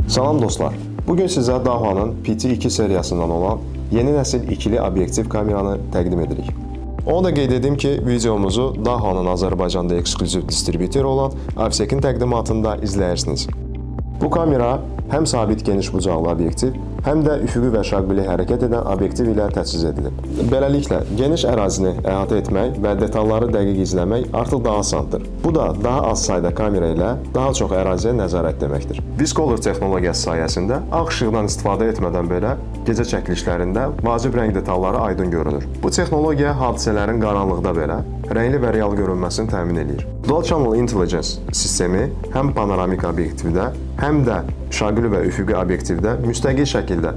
Salam dostlar. Bugün sizə Dahua-nın PT2 seriyasından olan yeni nəsil ikili obyektiv kameranı təqdim edirik. Onu da qeyd edim ki, videomuzu Dahua-nın Azərbaycanda eksklüziv distribütoru olan Avsec-in təqdimatında izləyirsiniz. Bu kamera həm sabit geniş bucaqlı obyektiv, həm də üfüqi və şaqbili hərəkət edən obyektiv ilə təchiz edilib. Beləliklə, geniş ərazini əhatə etmək və detalları dəqiq izləmək artıq daha asandır. Bu da daha az sayda kamera ilə daha çox əraziyə nəzarət deməkdir. Viscolor texnologiyası sayəsində ağ işıqdan istifadə etmədən belə gecə çəkilişlərində vacib rəng detalları aydın görünür. Bu texnologiya hadisələrin qaranlıqda belə rəngli və real görünməsini təmin eləyir. Dual Channel Intelligence sistemi həm panoramik obyektivdə, həm də şaquli və üfüqi obyektivdə müstəqil şəkildə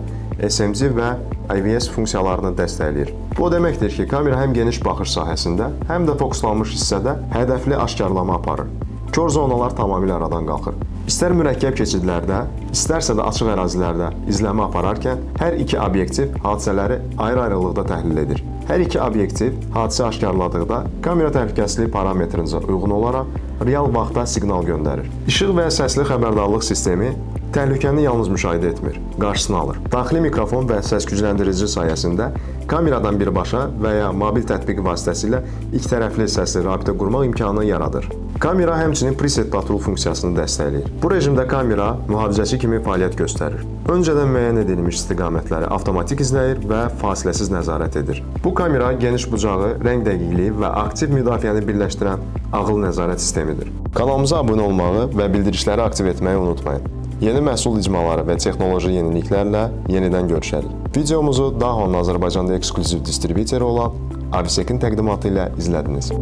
SMC və IVS funksiyalarını dəstəkləyir. Bu o deməkdir ki, kamera həm geniş baxış sahəsində, həm də fokuslanmış hissədə hədəfli aşkarlama aparır. Kor zonalar tamamilə aradan qalxır. İstər mürəkkəb keçidlərdə, istərsə də açıq ərazilərdə izləmə apararkən hər iki obyektiv hadisələri ayrı-ayrılıqda təhlil edir. Hər iki obyektiv hadisə aşkarladıqda kamera təhlükəsizlik parametrinizə uyğun olaraq real vaxtda siqnal göndərir. İşıq və səsli xəbərdarlıq sistemi təhlükəni yalnız müşahidə etmir, qarşısını alır. Daxili mikrofon və səs gücləndirici sayəsində kameradan birbaşa və ya mobil tətbiq vasitəsilə iki tərəfli səsli rabitə qurmaq imkanı yaradır. Kamera həmçinin preset patrul funksiyasını dəstəkləyir. Bu rejimdə kamera mühafizəçi kimi fəaliyyət göstərir. Öncədən müəyyən edilmiş istiqamətləri avtomatik izləyir və fasiləsiz nəzarət edir. Bu kamera geniş bucağı, rəng dəqiqliyi və aktiv müdafiəni birləşdirən ağıllı nəzarət sistemidir. Kanalımıza abunə olmağı və bildirişləri aktiv etməyi unutmayın. Yeni məhsul icmaları və texnoloji yeniliklərlə yenidən görüşərik. Videomuzu Dahua-nın Azərbaycanda eksklüziv distribütoru olan Avisec-in təqdimatı ilə izlədiniz.